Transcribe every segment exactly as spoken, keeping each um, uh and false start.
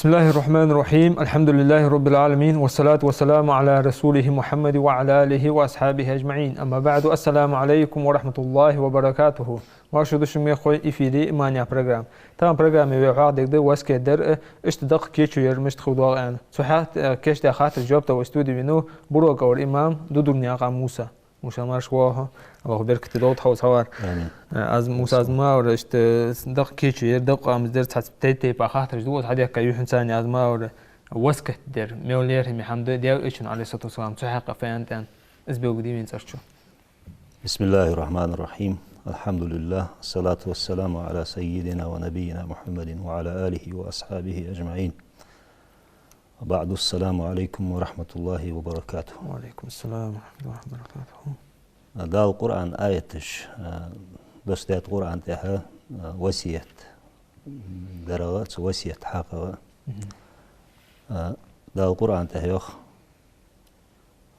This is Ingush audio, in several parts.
بسم الله الرحمن الرحيم. الحمد لله رب العالمين، والصلاة والسلام على رسوله محمد وعلى آله وأصحابه أجمعين. أما بعد، السلام عليكم ورحمة الله وبركاته. Марша да шо, мехкахой, эфире «Маьннех» программа. Тахан программе вай хьоахадергда васкет дар, э, иштта дакъа кечъяр мишта хургдоал аьнна. Цу хьа-, э, кийчдаь хаттарашта жоп дала вай студе венав Буро кӀалхара имам Дудурнаькъан Муса. Муса, марша воагӀалва хьо, Аллахӏа беркате долда хьо укхаза хьавар. Амин. Э, аз, Муса, аз ма аллара, иштта, э, дакъа кечъяр, дакъа къамаьл дар, цхьацца тайп-тайпара хаттараш да укхаза хьадехка юххьанца, аз ма аллара, васкет дар мел лерхӀаме хӀама да, Даьла Элчан, عليه الصلاة والسلام, цу хьакъехьа фу аьннад аьнна. Из белгалде вайна цӀерчу. بسم الله الرحمن الرحيم. الحمد لله، الصلاة والسلام على سيدنا ونبينا محمد وعلى آله وأصحابه أجمعين. وبعد، السلام عليكم ورحمة الله وبركاته. وعليكم السلام ورحمة الله وبركاته. Дала Къуръан аяташ, а, доссадаьд Къуръан тӀа, а, васкет дарах, цу васкета хьакъехьа. Мгм. А, Дала Къуръан тӀа йоах: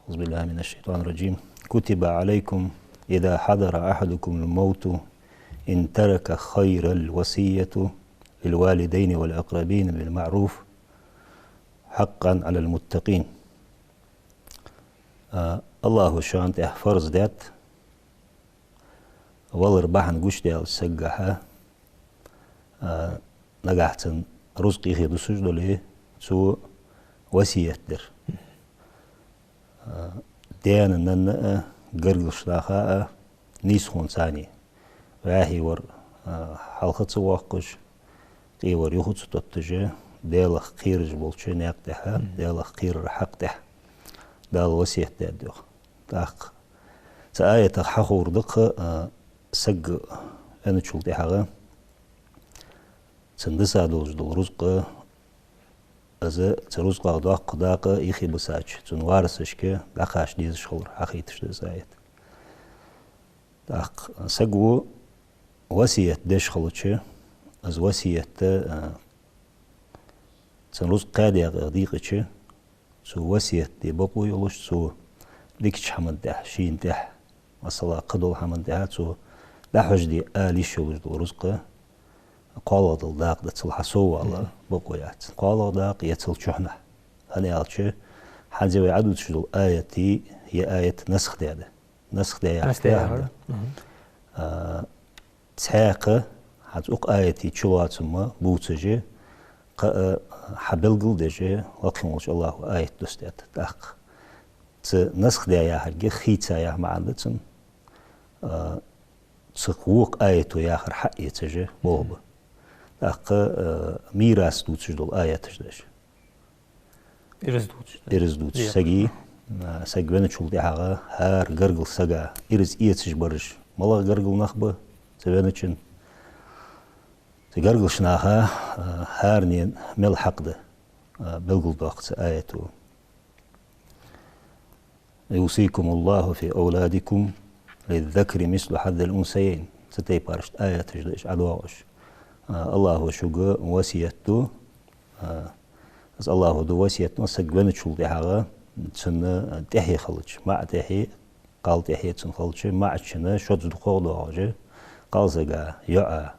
أعوذ بالله من الشيطان الرجيم. كتب عليكم إذا حضر أحدكم الموت إن ترك خيرا الوصية للوالدين والأقربين بالمعروف حقا على المتقين. А, Аллахӏа шоана тӀа фарз даьд, валар бахьан гучадаьлча сагагахьа, а, нагахьа цунна рузкъа дусаш дале, цо васкет дар. А, даьна-нанна а, гаргарча наха а, нийсхонца а, ваьхий вар, а, хьалха ца воаккхаш, къе вар юха ца тотташ, Даьлах кхераш болча наькъа тӀа, Мгм. Даьлах кхерара хьакъ тӀа Дала васкет даьд йоах. ТӀаккха цу аятах хьаховр да-кх, а, саг венначул тӀехьагӀа цунна дисса долаш дола рузкъа, из цу рузкъах доккха дакъа юхебисача цун варисашка дӀакхача дезаш хилар хьахайташ да из аят. ТӀаккха саго васкет деш хилча, из васкет, а, цун рузкъа кхаь даькъах дийкъача, цо васкет де бокъо йолаш, цо дикача хӀаман тӀа, шийна тӀа, масала, кхыдола хӀаман тӀа цо дӀахьожаде ала йиш йолаш дола рузкъа кхоалагӀа дола дакъа да, цул хьасоввала Мгм. бокъо яц. КхоалагӀа дакъа я цул чухьнахьа. ХӀана аьлча, хӀанз вай Ӏодувцаш дола аят, ер аят насх даьд. Насх даь яхар. Насх даь яхар. Мгм. А, цхьаькха, хӀанз укх аята чулоацам бувцаш, кхы а хьабелгалдеш, лакхе волча Аллахӏа аят доссадаьд. ТӀаккха цу насх даь яхарга хийца яха маӀан да цун, а, цу вокх аято яхар хьаэцаш болх ба. ТӀаккха, а, мирас дувцаш дола аяташ да уж. Ираз дувцаш, да? Ираз дувцаш. Декъа. Сага, а, саг венначул тӀехьагӀа хӀара гаргарча сага ираз эцаш бараш малагӀа гаргара нах ба цу венначун? Цу гаргарча наха, а, хӀаране мел хьакъ да, а, белгалдоаккх цу аято. يوصيكم الله في أولادكم للذكر مثل حظ الأنثيين. Цу тайпарашта аяташ да уж ӀодоагӀаш. А, Аллахӏа шуга васкет ду, а, из Аллахӏа ду васкет ду, саг венначул тӀехьагӀа цун тӀехье хилча, маӀа тӀехье, кхал тӀехье цун хилча, маӀачун шозза дукхагӀа доагӀаш, кхалсага йоӀа,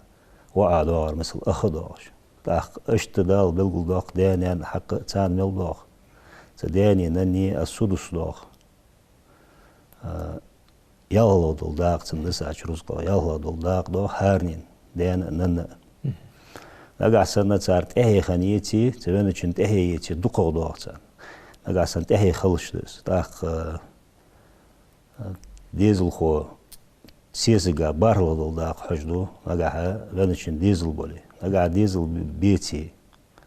воӀа доагӀар, масала, ах доагӀаш. ТӀаккха иштта Дала белгалдоаккх даь-наьна хьакъ царна мел доагӀа. Цу даьнеи наннеи ас-судус доагӀа. А, ялхлагӀа дола дакъа цунна дисача рузкъах, ялхлагӀа дола дакъа доагӀа хӀаране, даьна а, нанна а. Мгм. Нагахьа санна цар тӀехье хинна еце, цу венначун тӀехье еце, дукхагӀа доагӀа царна. Нагахьа санна тӀехье хилаш да из. ТӀаккха, а, дезалхо сесага бархӀлагӀа дола дакъа хьожаду, нагахьа венначун дезал бале. Нагахьа дезал беце,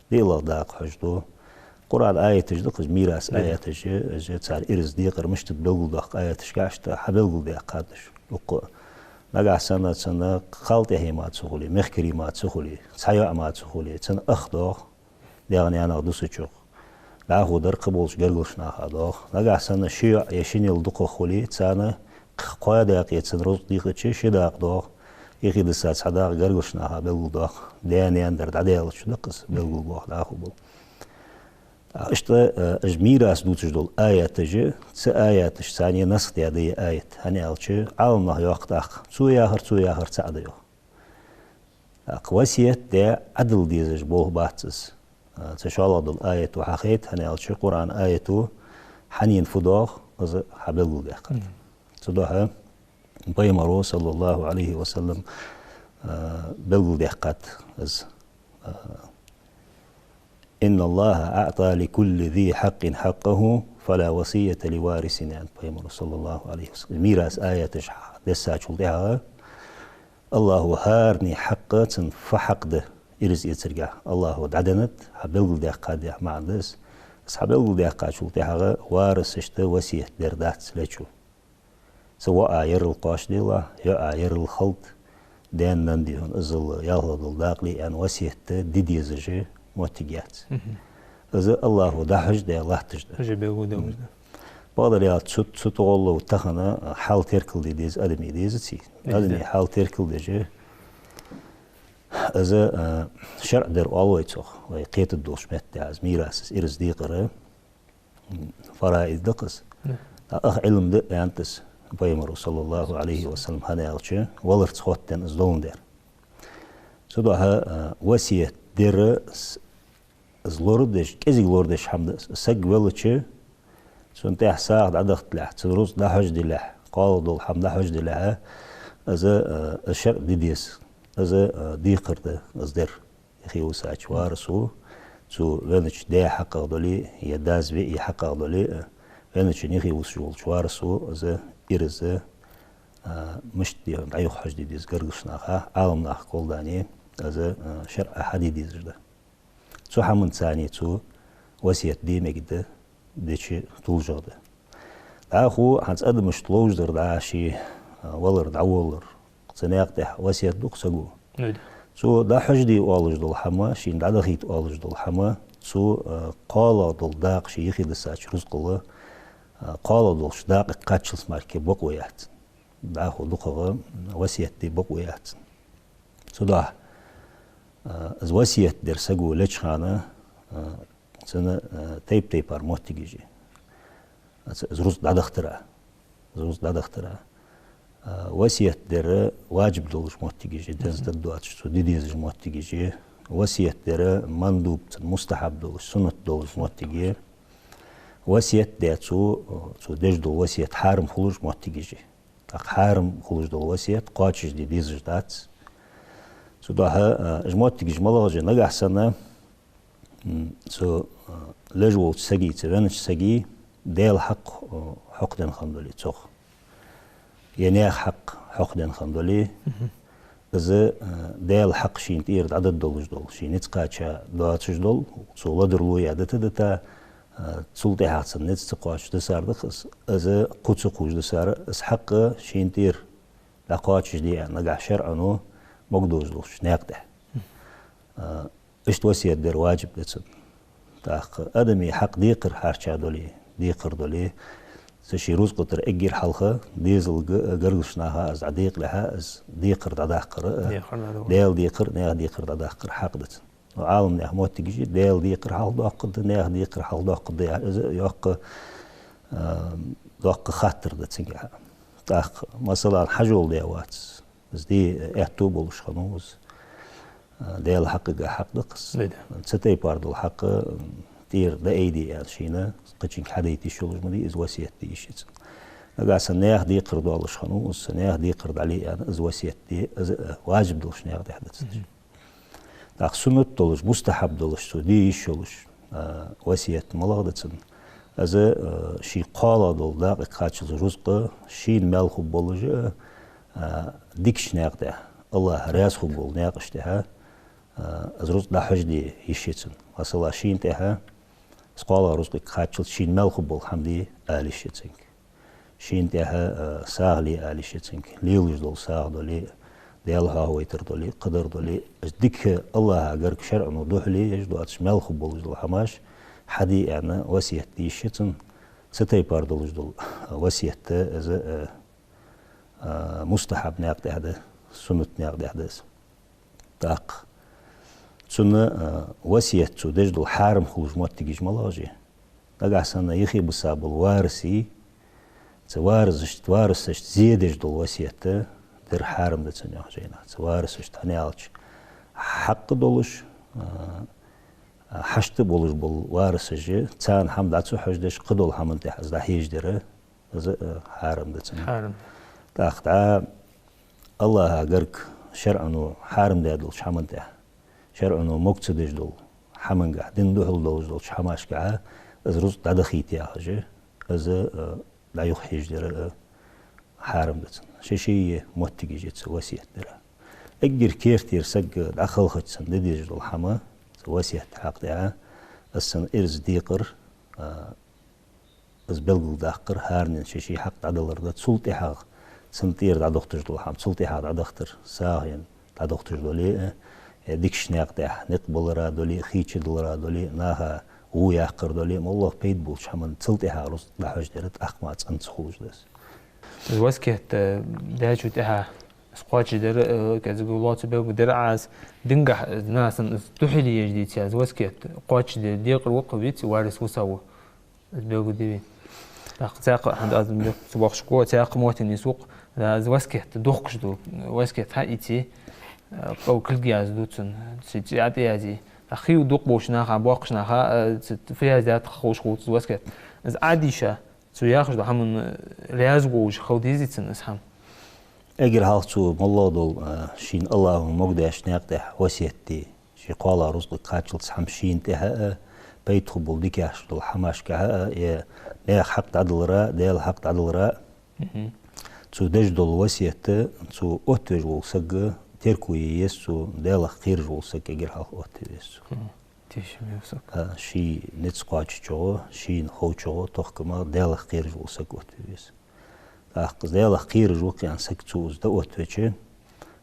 диълагӀа дакъа хьожаду. Къуръан аяташ да-кх уж, мирас Мгм. аяташ, уж цар ираз декъар мишта да белгалдоаккх аяташка, иштта хьабелгалдаьккхад уж. Укх нагахьа санна цун кхал тӀехье мара ца хуле, мехкарий мара ца хуле, цхьа йоӀ мара ца хуле, цун ах доагӀа, даьх-наьнах дусачох. ДӀахо дар кхыболча гаргарча наха доагӀа. Нагахьа санна ши йоӀ е шиннел дукхагӀа хуле, царна кхо даькъе цун рузкъа дийкъача, ши дакъа доагӀа. Юхедисса цхьа дакъа гаргарча наха белгалдоаккх. Даь-наьна дар дӀадаьлча да-кх из белгалбоахаш дӀахо бола. Иштта, э, уж мирас дувцаш дола аяташ, цу аяташца цхьана насх даьд ер аят. ХӀана аьлча, Ӏаламнаха йоах тӀаккха: цо яхар, цо яхар цаӀ да, йоах. ТӀаккха васкет де Ӏадал дезаш болх бац из. а, цу шоллагӀа дола аято хьахайт, хӀана аьлча Къуръан аято хьанна фу доагӀа, из хьабелгалдаьккхад. Цудухьа пайхамаро, саллаллахӀу Ӏалайхи ва саллам, а, белгалдаьккхад из, а, «إن الله أعطى لكل ذي حق حقه فلا وصية لوارث», аьннад пайхамаро, саллаллахӀу Ӏалайхи ва саллам. Мирас аяташ дессачул тӀехьагӀа АллахӀо хӀаране хьакъ, цун фу хьакъ да ираз эцаргахь, АллахӀо дӀаденнад, хьабелгалдаьккхад яха маӀан да из. Из хьабелгалдаьккхачул тӀехьагӀа варасашта васкет дер дац лечо. Цу воӀа ерал кхоачашделахь, йоӀа ерал хилда, даьна-нанна, дий хьона, иззал ялхлагӀа дола дакъа ле аьнна васкет де дезаш моттиг яц. Из АллахӀо дӀахьожадаь латташ да. Уже белгалдеш да. Бакъдар аьлча, цу, цу тӀагӀолла тахан хьал теркалде деза, адама дезаций. Деза. Адама хьал теркалдеш, из, а, шарӀ дер оал вай цох, вай кхетаргдолча метте, из мирас, из ираз декъар, м, фараид да-кх из. Да. ТӀаккха Ӏилма да аьннад из пайхамаро, саллаллахӀу Ӏалайхи ва саллам, хӀана аьлча валарца хоттаденна из доландаь. Цудухьа, а, васкет дер с-, из лорадеш, кӀезига лорадеш хӀама да из. Саг велча, цунна тӀехьа сагӀа дӀадахийталехь, цун рузкъа дӀахьожаделехь, кхоалагӀа дола хӀама дӀахьожаделехь, из, а, из шарӀа де деза, из, а, декхар да из дер. Юхевисача варасо, цу веннача даь хьакъехьа дале, е дас веи хьакъехьа дале, а, венначун юхевисаш волча варасо из ираз, а, мишта, дий хьона, дӀаюхахьожаде деза гаргарча наха, Ӏаламнаха кхолладаьнна, из, а, шарӀа хьаде дезаш да. Цу хӀаманца цхьана цо васкет де мегаш да, деча толашагӀа да. ДӀахо хӀанз адамашта ловш дар дӀа ший, а, валар дӀаволлар, цу наькъа тӀа васкет ду-кх саго. Цо дӀахьожаде оалаш дола хӀама, шийна дӀадахийта оалаш дола хӀама, цо, а, кхоалагӀа дола дакъа ший юхедисача рузкъал, а, кхоалагӀа долча дакъага кхаччалца мара бокъо яц. ДӀахо дукхагӀа васкет де бокъо яц. Цудухьа, а, из васкет дер саго леча хана, а, цун, а, тайп-тайпара моттигаш я. Из, из рузкъа дӀадахийтара. Из рузкъа дӀадахийтара. А, васкет дер важиб долаш моттигаш я, денз дӀадоацаш, цо де дезаш моттигаш я. Васкет дер мандуб, цун мустахьаб долаш, суннат долаш моттиг я. Васкет де цо, цо деш дола васкет хьарам хулаш моттигаш я. ТӀаккха хьарам хулаш дола васкет кхоачашде дезаш дац. Цудухьа, а, уж моттигаш малагӀаш я? Нагахьа санна, м, цу, а, леш волча сага, цу веннача сага Даьла хьакъ, а, хьокхаденна хинна дале цох, е наьха хьакъ хьокхаденна хинна дале, из, а, Даьла хьакъ шийна тӀера дӀадоалаш дола, ший низ кхаьча доацаш дола, цо ладувгӀа лу я дита-дита, а, цул тӀехьагӀа цун низ ца кхоачаш дисар да-кх из, из кху ца кхувш дисар, из хьакъ шийна тӀера дӀакхоачашде аьнна, нагахьа шарӀо могадоалаш долча наькъа тӀа. А, иштта васкет дер важиб да цун. ТӀаккха адама хьакъ декхар хьарча дале, декхар дале, цу ший рузкъа тӀара эггара хьалха дезалга, гаргарча наха из дӀадекъалехьа, из декхар дӀадаккхар, а, Даьла декхар, наьха декхар дӀадаккхар хьакъ да цун. Ӏаламнаьха моттигаш я, Даьла декхар хьалхадоаккхаргда, наьха декхар хьалхадоаккхаргда, из йоккха, а, доккха хаттар да цунга. ТӀаккха, масала, хьажол де вац. Из де аьттув болаш хиннав из. А, Даьла хьакъага хьакъ да-кх из. Цу тайпара дола хьакъ, м, тӀера дӀаайде аьнна шийна кхычунга хьадайта йиш йолаш ма дий, из васкет де йиш я цун. Нагахьа санна наьха декхар доалаш хиннав из, наьха декхар дӀале аьнна, из васкет де, из, а, важиб долча наькъа тӀа да цун. ТӀаккха суннат долаш, мустахьаб долаш, цо де йиш йолаш, а, васкет малагӀа да цун? Из, а, ший кхоалагӀа дола дакъага кхаччалца рузкъа шийна маьл хургболаш, а, дикача наькъа тӀа, АллахӀ раьза хургбола наькъаш тӀа, а, из рузкъа дӀахьожаде йиш я цун. Масала, шийна тӀа из кхоалагӀа рузкъага кхаччалца шийна маьл хургбола хӀама де ала йиш я цунга. Шийна тӀа, а, сагӀа ле ала йиш я цунга. Лелаш дола сагӀа дале, Даьла хьоахавайтар дале, кхыдар дале, из дика АллахӀа гарга шарӀо духьале еш доацаш маьл хургболаш дола хӀамаш хьаде аьнна васкет де йиш я цун. Цу тайпара долаш дола васкет из, а, а, мустахьаб наькъа тӀа да, суннат наькъа тӀа да из. ТӀаккха цун, а, васкет цо деш дола хьарам хулаш моттигаш малагӀаш я? Нагахьа санна юхебиса бола варас, цу варасашта, варасашта зе деш дола васкет дер хьарам да цун, йоах жайнаха. Цу варасашта, хӀана аьлча хьакъ долаш, а, Хьашт болаш бола варасаш, царна хӀама дӀа ца хьожадеш, кхыдола хӀаман тӀехьа из дӀахьежадар, из, э, хьарам да цунна. Хьарам. ТӀаккха дӀа АллахӀа гарга шарӀо хьарам даь долча хӀаман тӀехьа, шарӀо мог ца деш дола хӀамангахьа, дина духьал долаш долча хӀамашкахьа из рузкъ дӀадахийта яхаш, из, э, дӀа-юха хьежадар, э, хьарам да цунна. Ший-ший моттигаш я цу васкет дара. Эггара керттера саг дӀакхалхача санна де дезаш дола хӀама, цу васкет хьакъ тӀехьа, из цун ираз декъар, а, из белгалдаккхар, хӀаранена ший-ший хьакъ дӀадалар да, цул тӀехьагӀа цун тӀера дӀадохийташ дола хӀама, цул тӀехьагӀа дӀадахийтар, сагӀийна дӀадохийташ дале а, э, дикача наькъа тӀа никъ балара дале а, хийцадалара дале а, наха во яккхар дале а, моллагӀа пайда болча хӀаман цул тӀехьагӀа рузкъ дӀахьожадар, тӀаккха мара цӀена ца хулаш да из. Из васкет, э, даьчул тӀехьа из кхоачашдар, э, кӀезига лоаца белгалдир Ӏа из, дингахьа, э, нахаца из духьале еш дийца, из васкет кхоачашдер декъар ва-кх виц, варис вусав. Из белгалдий вай. ТӀаккха цхьаькха хӀанз аз ца бохкаш ва, цхьаькха моттиг нийсву-кх, да, из васкет дохкаш да, васкет хьаийце, э, кӀал кулг язду цун, цу цӀи тӀа язъе. ТӀаккха хий дукха болча наха, боккхийча наха, э, цу фу яздаьд ховш хул из васкет. Из Ӏадийша, цо яхаш дола хӀаман, э, раьза волаш хила дезий цунна из хӀама? Эггара хьалха цо моллагӀа дола, э, шийна АллахӀа мог даьча наькъа тӀехьа васкет де, ший кхоалагӀа рузкъага кхаччалца хӀама шийна тӀехьа а, пайда хургбола дикагӀа дола хӀамашкахьа а, э, наьха хьакъ дӀадалара, Даьла хьакъ дӀадалара. Мгм. Цо деш дола васкет, цо оттавеш вола саг, терко е еза цо, Даьлах кхераш вола саг эггара хьалха оттаве веза цо. Мгм. Тешаме вола саг. А, ший низ кхоачачоа, шийна ховчоа, тохкама Даьлах кхераш вола саг оттаве веза. ТӀаккха из Даьлах кхераш ва-кх аьнна саг цо из дӀаоттавича,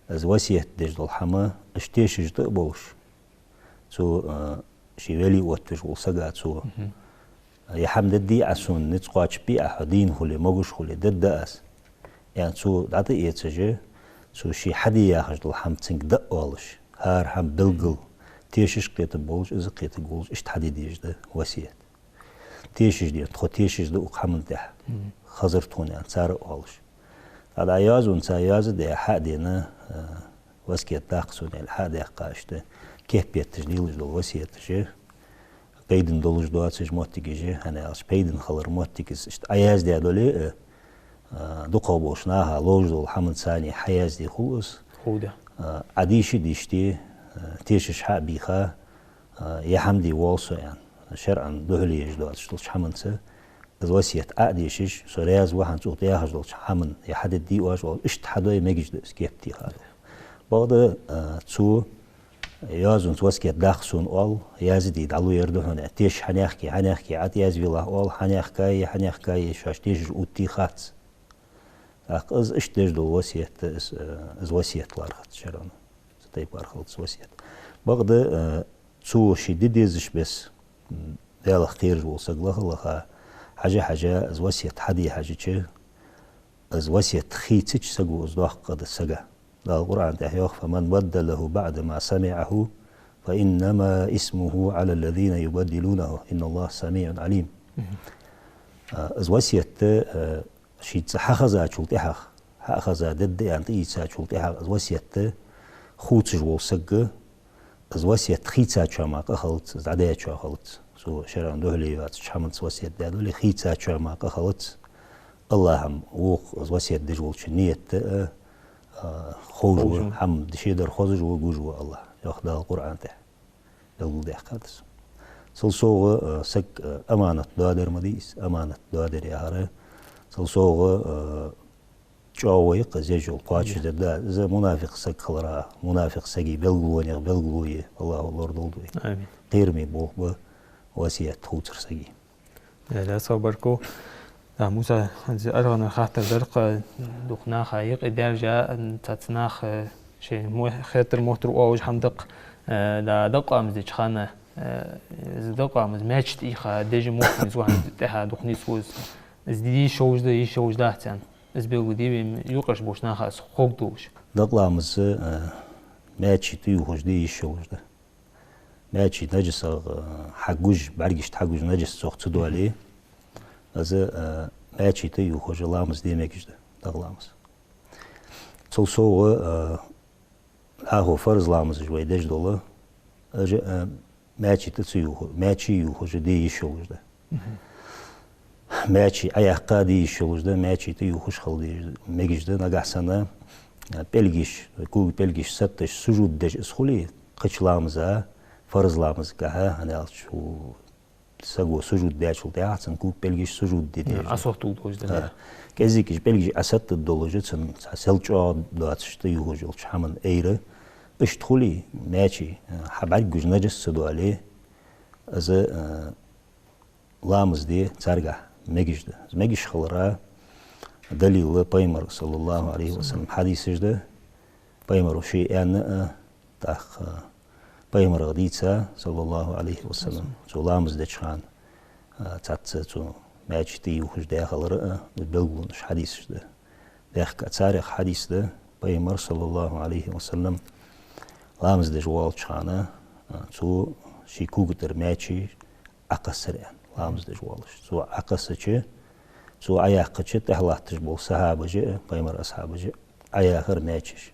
из васкет деш дола хӀама, иштта тешаш тӀа а болаш, цо, а, ший вели оттавеш вола сага цо, мгм, ер хӀама дергдий Ӏа сона, низ кхоачабий Ӏа, хьо дийна хуле, могаш хуле, дергда аз, аьнна цо дӀатӀаэцаш, цо ше хьаде яхаш дола хӀама цунга дӀаоалаш, хӀара хӀама белггала тешаш кхетаргболаш, из кхетаргволаш, иштта хьаде дезаш да васкет. Тешаш де, тхо тешаш да укх хӀаман тӀехьа. Мгм. Хазар тхона аьнна цар а оалаш. ТӀаккха йоазонца йоазув де, хьа а дена, э, васкет даккха сона аьнна, хьа а даьккха, иштта кеппеташ лелаш дола васкеташ, пайдана долаш доацаш моттигаш, хӀана аьлча пайдана хилара моттиг из, иштта Ӏояздаь дале а, э, дукхагӀболча наха ловш дола хӀаман цани хьаязде хул из. Хул да. Э, Ӏадийша дийшаде, э, тешаш хьа а бийха, а, ер хӀама де воал со аьнна, шарӀан духьале еш доацаш долча хӀаманца, из васкет Ӏа а дешаш, со раьза ва хьона цу тӀа яхаш долча хӀаман, ер хьадергдий оаш оалаш, иштта хьадой мегаш да из кеппа тӀехьа. Бакъда, а, цо йоазонца васкет даккха сона оал, язде дӀалу ер да хьона, тешаш хьанехке, хьанехке, ӀотӀаязъялахь оал, хьанехкае, хьанехкае, шоаш тешаш оттий хац. ТӀаккха из иштта деш дола васкет, из, э, из васкет лархӀац шарӀо. Цу тайпара хилац васкет. Бакъда, э, цо ше де дезача беса, м, Даьлах кхераш вола саг лаха-лаха, хьажа-хьажа, из васкет хьаде хьежача, из васкет хийцача саго из доккха къа да сага. Дала Къуръан тӀа йоах: «فمن بدله بعد ما سمعه فإنما إثمه على الذين يبدلونه إن الله سميع عليم». Мгм. А, из васкет, э, шийца хьахезачул тӀехьагӀа, хьа а хеза дергда аьнна тӀаийцачул тӀехьагӀа из васкет хувцаш вола саг, из васкет хийцачоа мара къа хилац, из дӀадаьчоа хилац. Цо шарӀан духьале йоацача хӀаманца васкет даь дале, хийцачоа мара къа хилац. АллахӀа-м вокх из васкет деш волчун ният а, а, ховш ва, ховш ва, хӀама шедар хозаш ва, гуш ва АллахӀ, йоах Дала Къуръан тӀа. Белгалдаьккхад из. Цул совгӀа, э, саг, э, аманат доадар ма дий из, аманат доадар яхар. Цул совгӀа, э, чӀоагӀо я-кх из еш йола, кхоачашдергда. Из мунафикъ саг хилара, мунафикъ сага белгалонех белгало я, АллахӀа лорадолда вай. Амин. Кхераме болх ба васкет хувцар сага. Э, да, со баркал. Да, Муса, хӀанз аргӀанара хаттар дар-кх, дукха наха юкъе даьржа, цхьацца наха шоай мо-, хетар-моттар оалаш хӀама да-кх, э, да, дакъа ламаз деча хана, э, из дакъа ламаз маьчеш тӀа ийха, дежа мохк низ вахана тӀехьа дукха нийсву из. Из де йиш йолаш да, йиш йолаш дац аьнна. Из белгалдий вай, юкъерча болча наха из ховргдолаш. Дакъа ламаз, э, маьчеш тӀа ювхаш де йиш йолаш да. Маьчеш наджасах, э, хьагуш, бӀаргашта хьагуш наджас цох ца доале, из, э, маьчеш тӀа ювхаш ламаз де мегаш да, дакъа ламаз. Цул совгӀа, э, дӀахо фарз ламазаш вай деш дола, уж, э, Маьчий тӀа ца юха-, маьчий юхаш де йиш йолаш да. Маьчий Ӏояьккха де йиш йолаш да, маьчий тӀа юхаш хила де мегаш да, нагахь санна, а, пӀелгаш, кога пӀелгаш сатташ сужуд деш из хуле, кхыча ламаза, фарз ламазгахьа, хӀана аьлча, у, саго сужуд дечул тӀехьагӀа цун кога пӀелгаш сужуд де деза. Ӏосоттадолаш да. А, кӀеззига уж пӀелгаш Ӏосаттадолаш, цун цхьа сел чӀоагӀа доацаш тӀа юхаш йолча хӀаман айра, иштта хуле, маьчий, а, хьа бӀаргагуш наджас ца доале, из, а, ламаз де царгахь мегаш да. Из мегаш хилара далил пайхамара, саллаллахӀу Ӏалайхи ва саллам, хьадисаш да. Пайхамара ше аьнна а, тӀаккха пайхамарах дийца, саллаллахӀу Ӏалайхи ва саллам, цо ламаз деча хана, а, цхьацца цо маьчий тӀа юхаш даь хилар а, из белгалонаш хьадисаш да. Бехк а царех хьадис да, пайхамар, саллаллахӀу Ӏалайхи ва саллам, ламаз деш воалача хана, а, цо ший кога тӀара маьчий Ӏокхессар аьнна, ламаз деш воалаш. Цо Ӏокхессача, цо Ӏояьккхача, тӀехьа латташ бола сахьабаша а, пайхамара асхьабаша а Ӏояхар маьчеш.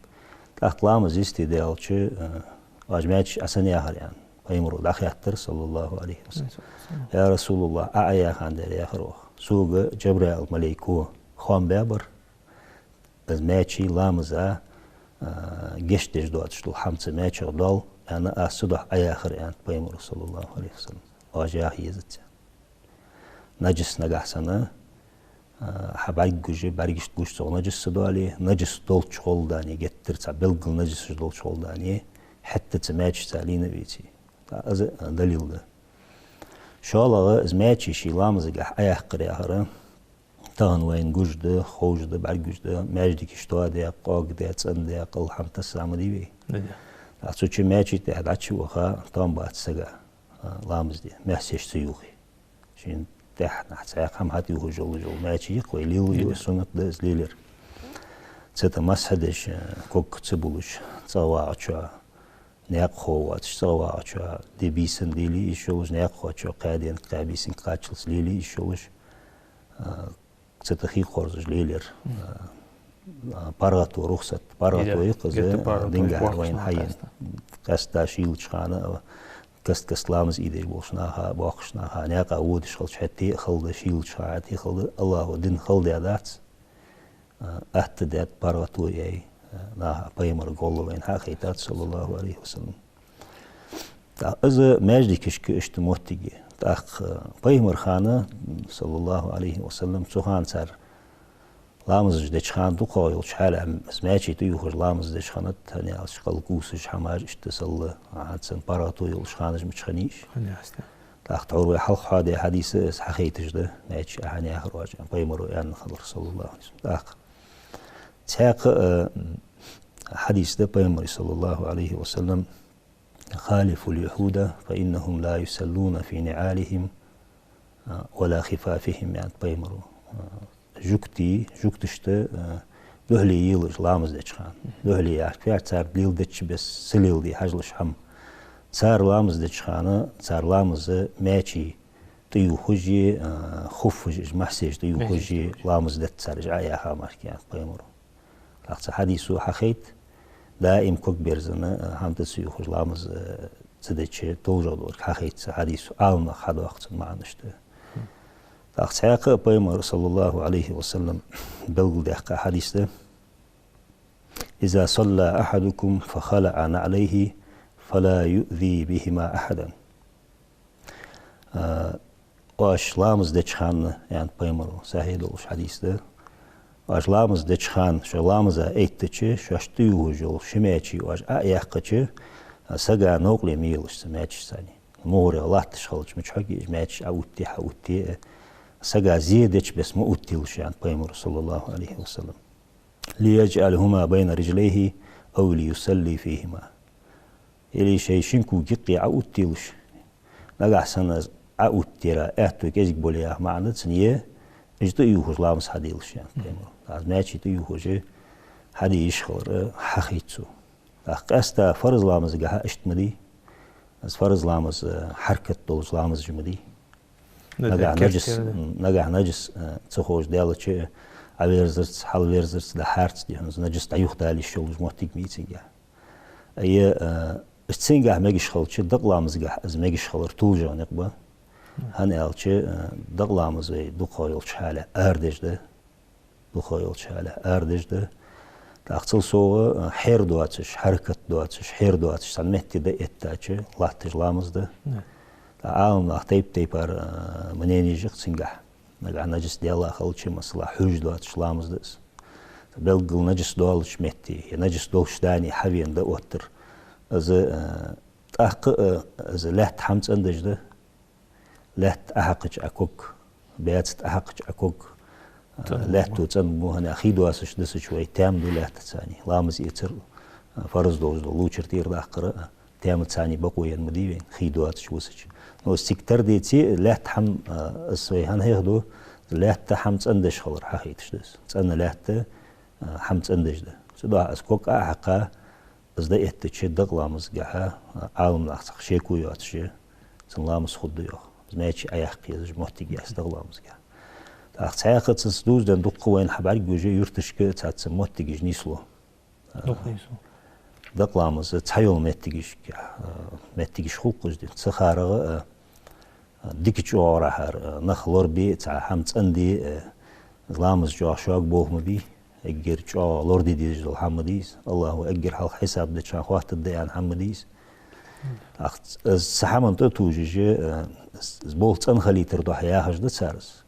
ТӀаккха ламаз йисте даьлча, а, оаш маьчеш Ӏо сенна яхар аьнна, пайхамара дӀахаьттар, саллаллахӀу Ӏалайхи ва саллам. Я РасулаллахӀ, Ӏо Ӏояхандаь яхар оаха. Сога Джабраил малейко хоам баьбар, из маьчий ламаза, а, гешт деш доацаш дола хӀама цу маьчех доал, аьнна, аз цудухьа Ӏояхар аьннад пайхамара, саллаллахӀу Ӏалайхи ва саллам. Оаш яха езац. Наджас нагахь санна, а, хьа бӀаргагуш, бӀаргашта гуш цох наджас ца доале, наджас долча гӀолла, геттара цхьа белггала наджасаш долча гӀолла, хӀаьта цу маьчешца лийна веце. ТӀаккха из, а, далил да. ШоллагӀа, из маьчий ший ламазгахь Ӏояьккхар яхар, тахан вайна гуш да, ховш да, бӀаргагуш да, маьждигаш тоадаь, къоагадаь, цӀендаь, кӀал хӀама тесса ма дий вай. Да, да. ТӀаккха цу чу маьчий тӀа дӀачуваха, тоам бац сага, а, ламаз де, маьссеш ца юхе. Шийна тӀехьа цхьаькха хӀама хьатӀаюхаш йола маьчий я-кх вай лелаяр, суннат да из лелаяр. Цу тӀа масхь деш, а, ког ца булаш, цӀагӀа вагӀачоа, наькъахо воацаш, цӀагӀа вагӀачоа, ди-бийсанна лелае йиш йолаш, наькъахочоа кхаь денга, кхаь бийсанга кхаччалца лелае йиш йолаш, а, цу тӀа хий кхорзаш лелаяр, а, а, паргӀато, рухсат, паргӀато я-кх из, геттара паргӀато, дингахьа вайна хьаена. Къаьстта шийлача хана, а, каст-каста ламаз ийдеш болча наха, боккхача наха, наькъа водаш хилча, хӀаьта а хала да, шийлача хана хӀаьта а хала да, АллахӀа дин хала даь дац, а, атта даьд, паргӀато яьй, а, наха, пайхамарга гӀолла вайна хьахайтад, саллаллахӀу Ӏалайхи ва саллам. ТӀаккха из маьждигашка иштта моттиг я. ТӀаккха, а, пайхамара хана, саллаллахӀу Ӏалайхи ва саллам, цу хана цар ламазаш деча хана дукхагӀа йолча хьале, из маьчий тӀа юхаш ламаз деш хиннад, хӀана аьлча кӀал кувсаш, хӀамаш иштта салла, а, цун паргӀато йолаш ханаш мича хиннай уж. ТӀаккха тхьовра вай хьалха хьоадаь хьадис а из хьахайташ да, маьчеш Ӏо хӀана яхар оаш, пайхамара аьнна хилар, саллаллахӀу Ӏалайхи ва саллам. ТӀаккха цхьаькха, а, хьадис да пайхамара, саллаллахӀу Ӏалайхи ва саллам: «خالفوا اليهود فإنهم لا يصلون في نعالهم ولا خفافهم», аьннад пайхамара. А, жугтий, жугташта, а, духьале елаш ламаз деча хана. Духьале яхар, цар леладеча беса ца леладе хьажалаш хӀама. Цар ламаз деча хана, цар ламаз маьчий тӀа юхаш а, хуффаш, уж маьссеш тӀа юхаш а ламаз дац цар, уж Ӏояха мара, аьннад пайхамара. ТӀаккха цу хьадисо хьахайт, даим ког берзана, а, хӀама тӀа ца юхаш ламаз, а, ца деча толжагӀа долга хьахайт цу хьадисо, Ӏаламнаха хьадоаккх цун маӀан иштта. ТӀаккха цхьаькха а пайхамара, саллаллахӀу Ӏалайхи ва саллам, белгалдаьккха хьадис да: «إذا صلى أحدكم فخلع نعليه فلا يؤذ بهما أحدا». А, оаш ламаз деча хана, аьннад пайхамара, сахьихь долаш хьадис да, оаш ламаз деча хана, шо ламаза эттача, шоашта тӀаюхаш йола ши маьчий оаш Ӏо а яьккхача, а, сага новкъарле ма елаш цу маьчешца. МугӀарех латташ хилча, мичахьа а уж маьчеш Ӏооттае, хьаоттае, а, сага зе деча беса ма оттаелаш, аьннад пайхамара, саллаллахӀу Ӏалайхи ва саллам. «ليجعلهما بين رجليه أو ليصلي فيهما». Или шоай шин кога юкъе Ӏооттаелаш. Нагахь санна из Ӏооттаяра аьттув кӀезига боле яха маӀан да цун, е уж тӀаюхаш ламаз хьаделаш, аьннад пайхамара. Из маьчий тӀаюхаш хьаде йиш хилар а хьахайт цо. ТӀаккха къаьстта фарз ламазгахьа иштта ма дий. Из фарз ламаз, а, хьаракат долаш ламазаш ма дий. Нагахь наджас, нагахь наджас, а, ца ховш даьлча, Ӏоверзарца, хьалверзарца, дӀахьарца, дий хьона, из наджас дӀаюхадала йиш йолаш моттиг ма йий цигахь. Е, а, Из цунгахь мегаш хилча, дакъа ламазгахь из мегаш хилар тулжагӀа никъ ба. ХӀана аьлча, э, дакъа ламаз вай дукхагӀа йолча хьале арадеш да. ДукхагӀа йолча хьале арадеш да. ТӀаккха цул совгӀа, э, хьер доацаш, хьаракат доацаш, хьер доацаш, цхьан метте да эттача, латташ ламаз да. ТӀаккха Ӏаламнаха тайп-тайпара, э, мненеш я цунгахь. Нагахь наджас даьлла хилча, масала, хьуж доацаш ламаз да из. Белггала наджас долча метте, е наджас долаш дани хьавена да оттар. Из, э, тӀаккха, э, из лаьтта хӀама цӀендеш да. Лаьтта Ӏохьакхача Ӏа ког, баьцат Ӏохьакхача Ӏа ког, э, цӀена лаьтто цӀена мо хӀана хий доацаш дисача вай таьма ду лаьттацани. Ламаз эцар, э, фарз долаш дола лувчар тӀера даккхар, э, таьмацани бакъо енна ма дий вайна, хий доацаш висача. Но из цига тара деце, лаьтта хӀама, а, из вай хӀана хьехаду, лаьтта хӀама цӀендеш хилар хьахайташ да из. ЦӀена лаьтта, а, хӀама цӀендеш да. Цудухьа из ког Ӏохьакха, из да эттача дакъа ламазгахьа, а, Ӏаламнаха цхьа шеко йоацаш я, цун ламаз хургда йоах. Из маьчи Ӏояккха езаш моттиг я из дакъа ламазгахь. ТӀаккха цхьаькха цунца дувзаденна дукха вайна хьабӀаргагуш я юрташка цхьацца моттигаш нийслу. Дукха нийслу. Дакъа ламаз цхьайола моттигашка, а, моттигаш хул-кх уж ди. Цу хӀарагӀа, а, а, дика чӀоагӀарахьара, а, нах лорабе, цхьа хӀама цӀенде, а, ламаз чӀоагӀа шога болх ма бий, эггара чӀоагӀа лораде дезаш дола хӀама ма дий из. АллахӀа эггара хьалха хьисап деча хана хоаттаргда аьнна хӀама ма дий из. Ах, ц-, цу хӀаман тӀа тувжаш, а, с-, болх цӀена хилийтар духьа яхаш да цар из.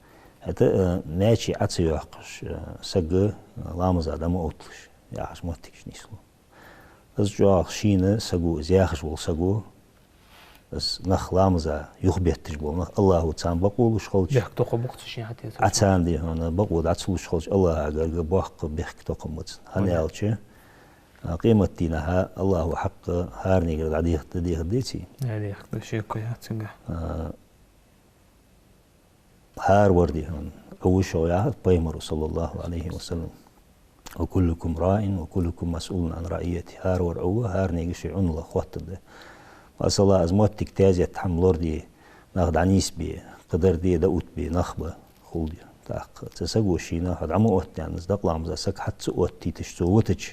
ХӀаьта, а, маьчи Ӏо ца йоаккхаш, а, саг, а, ламаза дӀа ма отталаш. Яхаш моттигаш нийслу. Из чӀоагӀа шийна саго, из яхаш вола саго, из нах ламаза юхабетташ бола нах, АллахӀа царна бакъо луш хилча, бехктокхам ба-кх цу шин хьатӀа Ӏа царна, дий хьона, бакъо дӀа ца луш хилча, АллахӀагара боккха бехктокхам ба цун. ХӀана аьлча, а, къематдийнахьа АллахӀа хьакъ хӀаранегара дӀадехаргда, дехаргдеций? ДӀадехаргда, шеко яц цунгахь. А, ХӀара вар, дий хьона, Ӏу ва шуга, яхад Пайхамара, صلى الله عليه وسلم: «وكلكم راع وكلكم مسؤول عن رعيته». ХӀара вар Ӏу ва, хӀаранега ший Ӏунал хоаттаргда. Масала, из моттиг, тезет, хӀама лораде, нах дӀанийсбе, кхыдар де, дӀаоттабе нах ба, хул, дий. ТӀаккха цу саго шийна хьо дӀа ма отта аьнна, из дакъа ламаза саг хьа ца оттийташ цо витача,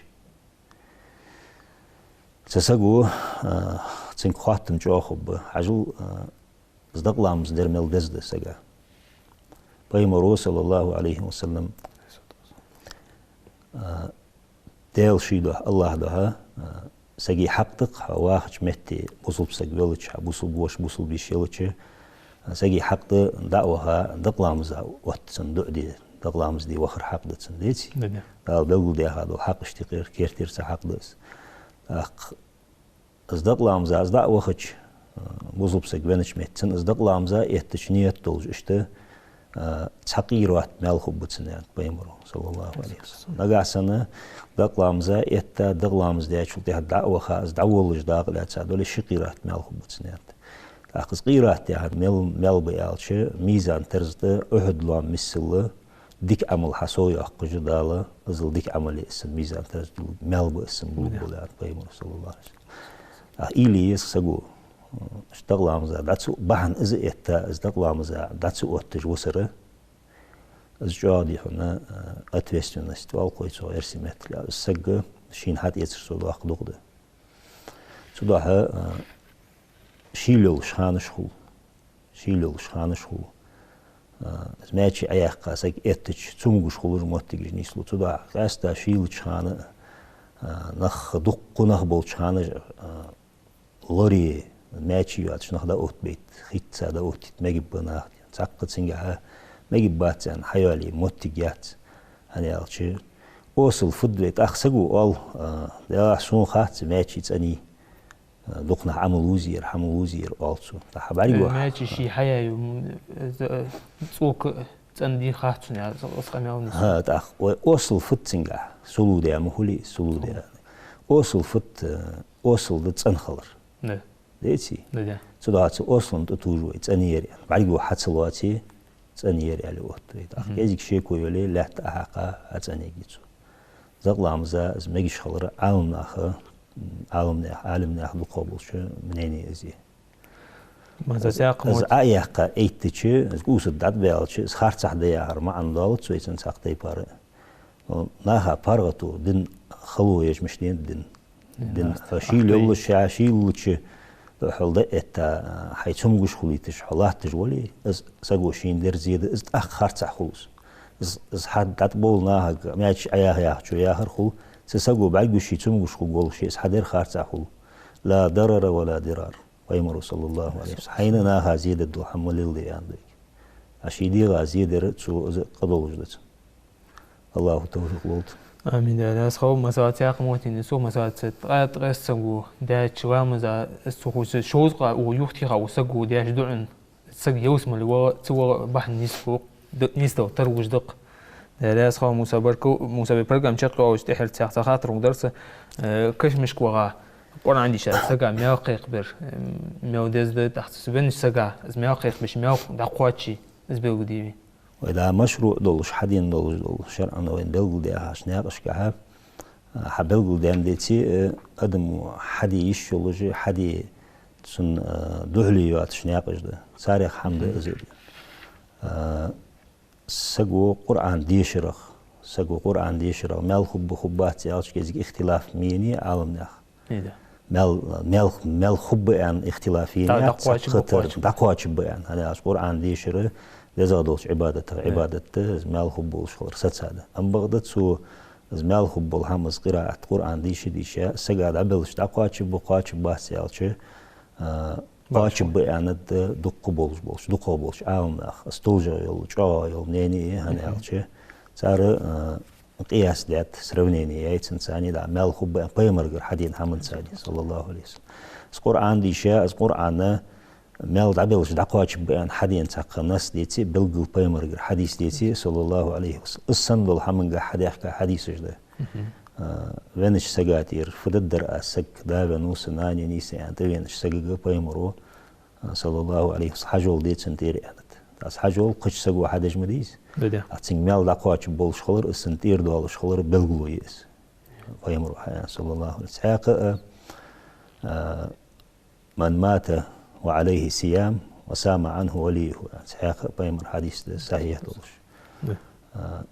цу саго, а, цунга хоаттам чӀоагӀа хургба. Хьажал, а, из дакъа ламаз дар мел деза да сага. Пайхамара, صلى الله عليه وسلم, а, Даьла ший духьа, АллахӀа духьа, а, сага хьакъ да-кх хьо вахача метте, бусалба саг велча, хьа бусалба воша, бусалба йиша елча, а, сага хьакъ да дӀа а ваха, дакъа ламаза отта цунна дуӀа де, дакъа ламаз де вахар хьакъ да цунна, деций? Да, да. Дала белгалдаьха дола хьакъашта юкъера кертера цхьа хьакъ да из. ТӀаккха из дакъа ламаза из дӀа а вахача, а, бусалба саг венача метте, цунна из дакъа ламаза эттача ният долаш, иштта, а, цхьа къират маьл хургба цунна, аьннад Пайхамара, صلى الله عليه وسلم. Нагахьа санна дакъа ламаза этта, дакъа ламаз даьчул тӀехьа дӀа а ваха, из дӀаволлаш дакъа лаьца дале, ши къират маьл хургба цунна, аьннад. ТӀаккха из къират яхар мел, маьл ба аьлча, мизан-тараза тӀа Ухьуд лоам миссел дика Ӏамал хьасовйоаккхаш Дала, иззал дика Ӏамал я из цун мизан-тараза тӀа, маьл ба из цун болх ба, аьннад Пайхамара, صلى الله عليه وسلم. А, уйла е еза саго, иштта дакъа ламаза дӀа ца, бахьан из этта, из дакъа ламаза дӀа ца отташ висар, из чӀоагӀа, дий хьона, а, ответственность оал-кх вай цох эрсий меттала. Из саг шийна хьатӀаэцар цо доккха дукха да. Цудухьа, а, шийла йолаш ханаш хул. Шийла йолаш ханаш хул. А, из маьчи Ӏояьккха саг эттача, цамогаш хулаш моттигаш нийслу. Цудухьа къаьстта шийлача хана, а, нах, дуккха нах болча хана, а, лорае, маьчи йоацаш нах дӀаоттабайта, хӀанз дӀаоттийта мегаш ба наха. Цхьаккха цунгахьа мегаш бац аьнна хьайоалае моттиг яц. ХӀана аьлча, осал фуд вай, тӀаккха саго оал, а, да, сона хац маьчи цӀенъе. Дукха нах Ӏамал вузар, хӀама вузар оал цо. ТӀаккха бӀаргагу, э, маьчи ший хьаяю, м, э, з-, э, цӀока цӀенде хац сона, яхаш, из къамаьл нийслу. ХӀа, тӀаккха вай осал фуд цунгахь, сулуде ма хулий, сулуде. Осал фуд, э, осал да цӀена хилар. Да. Деций? Да, да. Цудухьа цу осала тӀа тувж вай, цӀена яр аьнна. БӀаргагу хьа ца лоаце, цӀена яр аьле отт вай. ТӀаккха кӀезига шеко йоле, лаьтта Ӏохьакха, хьа цӀенъергья цо. Дакъа ламаза из мегаш хилар Ӏаламнаха, Ӏаламнаьха, Ӏалимнаьха дукхагӀа болча мнени из я. Из Ӏояьккха эттача, из кӀувсат дӀатӀабаьлча, из харцахьа да яхар маӀан долаш ца вайцан цхьаккха тайпара. Но наха паргӀато дин хало еш мишта да дин. Дин, хьо шийла йолаш, ше шийла луча, хьол да этта, хьай цамогаш хулийташ, хьо латташ вале, из саго шийна дер зе да, из тӀаккха харцахьа хул из. Из, из хьа дӀатӀабовла нахага, маьчеш Ӏаяха яхачо яхар хул, цу саго бӀаргагуш ший цамогаш хургволаш, из хьа дер харцахьа хул. لا ضرر ولا ضرار. Пайхамара, саллаллахӀу Ӏалайхи ва саллам, хьайна наха зе дергдола хӀама ма леладе аьнна да вайга. А ший дегӀа зе дар цо из къа долаш да цунна. АллахӀа тавфикъ лолда. Амин. Даьла раьза хилва, масала цхьаькха мотт ина, цо масала цхьа ткъаь ткъеста саго даьча ламаза, из цо хӀуса шовзткъа ва юхатеха ва саго даьча дуӀан, саг ялсмале вала, ца вала бахьан нийслу, д-, нийсдала тарлуш да-кх. Даьла раьза хилва, Муса, баркал, Муса, вай программа чакхйоалаш тӀехьарча цхьа хаттар хургдар са, э, кашамашка ваха, Къуръан дийша сага маьл кхайкабар, э, мел деза да, тӀаккха цу веннача сага из маьл кхайкабеш, маьл дӀакхоачаш, из белгалде вай. Вай да машруӀ долаш, хьадена долаш дола, шарӀан вайна белгалдаьхача наькъашкахьа, а, хьабелгалдаьнна деце, э, адамо хьаде йиш йолаш, хьаде цунна, э, духьале йоацаш наькъаш да. Царех хӀама да из. Э, саго Къуръан дешарах, саго Къуръан дешарах маьл хургба, хургбац аьлча, кӀезига ихтилаф мнени Ӏаламнаьха. Маьл, маьл, маьл хургба аьнна ихтилаф еннаяц, дӀакхоачаргба, цхьа хатар, дӀакхоачаргба. ДӀакхоачаргба аьнна, хӀана аьлча Къуръан дешар дезагӀа долча Ӏибадатах Ӏибадат да, из маьл хургболаш хилар сацад. Амма бакъда цо из маьл хургбола хӀама, из къираат, Къуръан дийша, дийша, сага дӀабелча дӀакхоачаргба, кхоачаргбац аьлча, а, кхоачаргба аьннад дукха болаш болча, дукхагӀа болча Ӏаламнаха, из толашагӀа йола, чӀоагӀагӀа йола мнени, хӀана аьлча цар, а, къияс даьд, сравнени яьй цунца, да, маьл хургба аьнна, пайхамарагара хьадена хӀаманца, саллаллахӀу Ӏалайхи ва саллам. Из Къуръан дийша, из Къуръан маьл дӀабелча дӀакхоачаргба аьнна хьадена цхьаккха насс деце, белггала пайхамарагара хьадис деце, саллаллахӀу Ӏалайхи ва саллам, из санна дола хӀаманга хьадаьхка хьадисаш да. А, веннача сага тӀера фу дергдар аз, саг да венав са, нана енай са аьнна тӀавенача сагага пайхамаро, а, саллаллахӀу Ӏалайхи ва саллам, хьажол де цунна тӀера аьннад. Аз хьажол кхыча саго хьадеш ма дий из. Да, да. А цунга маьл дӀакхоачаргболаш хилар, из цунна тӀера доалаш хилар белгало я из. Пайхамаро хьааьннад, саллаллахӀу Ӏалайхи ва саллам. Цхьаькха, а, а, من مات وعليه صيام وصام عنه وليه. Цхьаькха пайхамара хьадис да, сахьихь долаш. Да. А,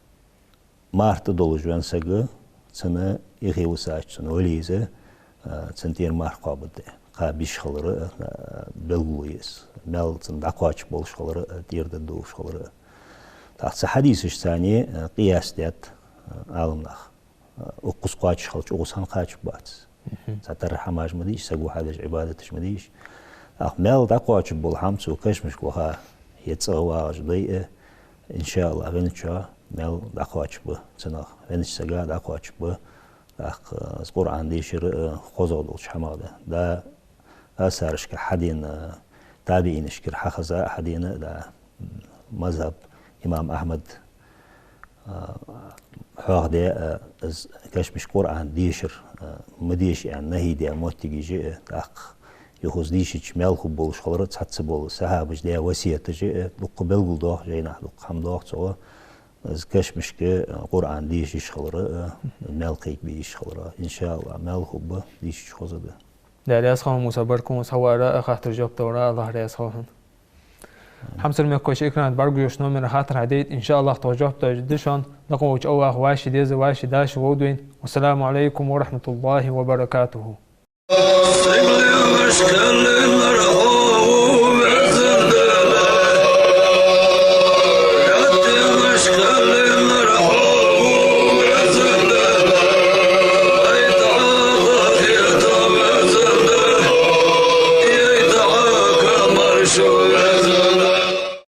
марха тӀа долаш венна саг, цунна юхе висача цун валийза, а, цунна тӀера марха кхоабаргда. Кхаба йиш хилар, а, белгало я из. Маьл цунна дӀакхоачаргболаш хилар, а, тӀера дергдолаш хилар. ТӀаккха цу хьадисашца, а, къияс даьд, а, Ӏаламнаха. Укхаза кхоачаш хилча, укхаза хӀана кхачаргбац? Цхьатарра хӀамаш ма дий уж, саго хьадеш Ӏибадаташ ма дий уж. Ах, маьл дӀакхоачаргбола хӀама цо кашамашка ваха е цӀагӀа вагӀаш дой а, иншааллахӀ, венначоа маьл дӀакхоачаргба цунах, веннача сага дӀакхоачаргба. ТӀаккха, э, из Къуръан дешар, э, хозагӀа долча хӀамах да. Да, асарашка хьадена, табиӀинашкара хьахеза а хьадена, да, мазхӀаб имам Ахьмад, а, хьоахадаь, а, из кашамашка Къуръан дешар, а, ма деша аьнна нахьи даь моттигаш а, тӀаккха юхаза дийшача маьл хургболаш хилар, цхьацца бола сахьабаша даь васкеташ а, дукха белгалдоах, жайнахьа дукха хӀама доах цо, из кашамашка, а, Къуръан деша йиш хилар, а, маьл кхайкабе йиш хилар. ИншааллахӀ, маьл хургба, дийшача хоза да. Даьла раьза хилва, Муса, баркал хьона хьавара а, хаттарашта жоп далара а, АллахӀ раьза хилва хьона. Хьамсара мехкахой, экрана тӀа бӀаргагуш номер хаттар хьадайта, иншааллахӀ, тхо жоп дергда шоана, дакъа волча АллахӀа вай ши деза, вай ши даша ловдойла. والسلام عليكم ورحمة الله وبركاته.